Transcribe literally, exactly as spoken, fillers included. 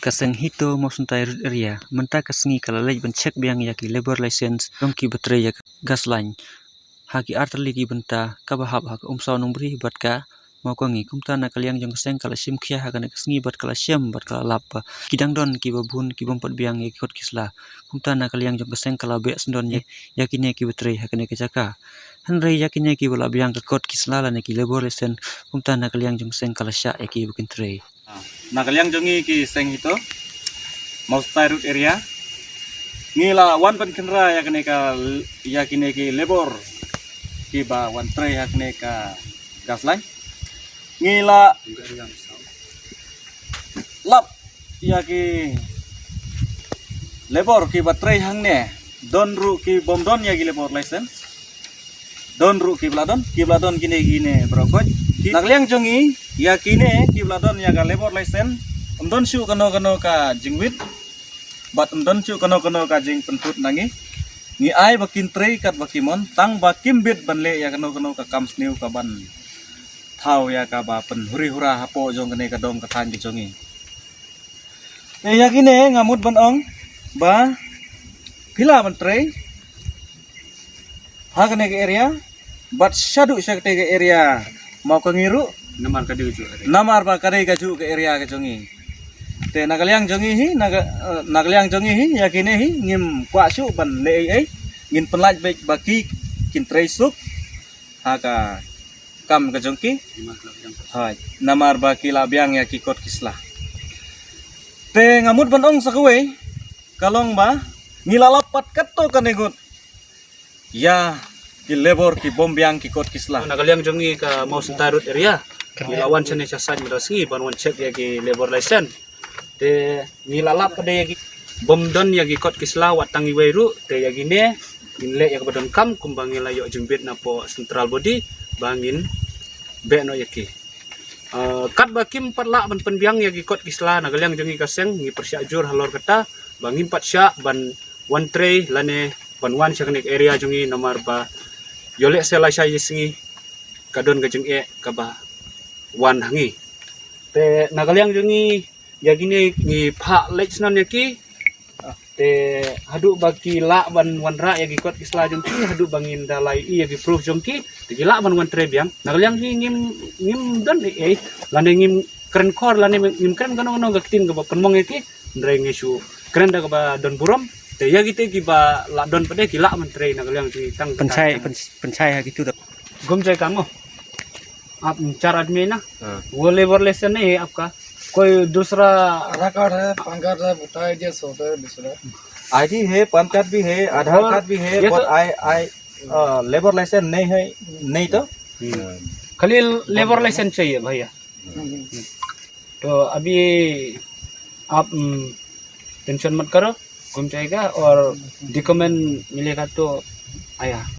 Ka seng HITO Mawsyntai Road Area mynta ka sngi ka la leit ban check biang ïa ki labour license jong ki ba trei ïa ka gas line ha ki artylli ki bynta, kaba hap ha ka Umsaw Nongbri bad ka Mawkangi. Kumta na ka liang jong ka seng ka la shim khia ha kane ka sngi bad ka la shem bad ka la lap ba ki dang don kiba bun ki bym pat biang ïa ki kot ki sla. Kumta na ka liang jong ka seng ka la beh syndon ïa, ïa kine kiba trei ha kane ka jaka. Hynrei ïa kine kiba la biang ka kot ki sla lane ki labour license, kumta na ka liang jong ka seng ka la shah ïa ki ba kin trei. Na ka liang jong ngi ki seng HITO Mawsyntai Road Area, ngi la wan pynkynra ïa kane ka, ïa kine ki labour kiba wan trei ha kane ka gas line. Ngi la lap ïa ki labour kiba trei hangne, don ruh ki bym don ïa ki labour license. Don ruh kiba la don, kiba la don kine, kine baroh kot. Ki, na ka liang jong ngi, ïa kine kiba la don ïa ka labour license, ym don shuh kano kano ka jingwit bad ym don shuh kano kano ka jingpyntut na ngi. Ngi ai ba kin trei katba ki mon, tang ba kim bit ban leh ïa kano kano ka kam sniew kaban thaw ïa kaba pynhuri hura hapoh jong kane ka dong ka thaiñ ka jong ngi. Te ïa kine nga mut ban ong ba phi lah ban trei ha kane ka area bad shaduh sha kate ka area Mawkangi ruh. Namar ka dei ka juh ka area. Namar ba ka dei ka juh ka area ka jong ngi. Te na ka liang jong ngi hi, na ka, eh, na ka liang jong ngi hi, ïa kine hi ngim kwah shuh ban leh ei ei. Ngin pynlait beit ba ki kin trei suk ha ka kam ka jong ki. Hooid, namar ba ki la biang ïa ki kot ki sla. Te nga mut ban ong sa kawei, ka long ba ngi la lap pat katto katne ngut ïa ki labour ki bym biang ki kot ki sla. Na ka liang jong ngi ka Mawsyntai Road Area, ngi la wan shane sha site mynta ka sngi ban wan check ïa ki labour license. Te ngi la lap pat de ïa ki bym don ïa ki kot ki sla wat tang iwei ruh, te ïa kine ngin leh ïa kaba donkam kumba ngi la ïoh jingbit napoh central body ba ngin beh noh ïa ki. Ah, katba kim pat lah ban pynbiang ïa ki kot ki sla, na ka liang jong ngi ka seng ngi pyrshah jur halor kata ba ngim pat shah ban wan trei lane ban wan sha kane ka area jong ngi, namar ba ïoh lehse lashai sngi ka don ka jingeh kaba wan ha ngi. Te na ka liang jong ngi ïa kine ngi phah leit snan ïa ki. Te haduh ba ki lah ban wanrah ïa ki kot ki sla jong ki, haduh ba ngin da la ïohi ïa ki proof jong ki, te ki lah ban wan trei biang. Na ka liang jong ngi ngim, ngim don ei ei lane ngim kren khor lane ngim kren kano kano ka ktien kaba pynmong ïa ki. Hynrei ngi shu kren da kaba don burom. Te ïa kite kiba la don pat de ki lah ban trei na ka liang jong ngi tang. Pynshai, pyn-, pynshai ha kitu da. Gum jai ka mo. आप चार आदमी है ना? हाँ। वो लेबर लाइसेंस नहीं है आपका? कोई दूसरा? आधार कार्ड है, पैन कार्ड है, वोटर आईडी है, सब है, दूसरा। आईडी है, पैन कार्ड भी है, आधार कार्ड भी है, ये तो but आई, आई, अ, लेबर लाइसेंस नहीं है, नहीं तो? हम्म। खाली लेबर लाइसेंस चाहिए भैया। हम्म। तो अभी आप, हम्म, टेंशन मत करो, घूम जाएगा और डॉक्यूमेंट मिलेगा तो आया।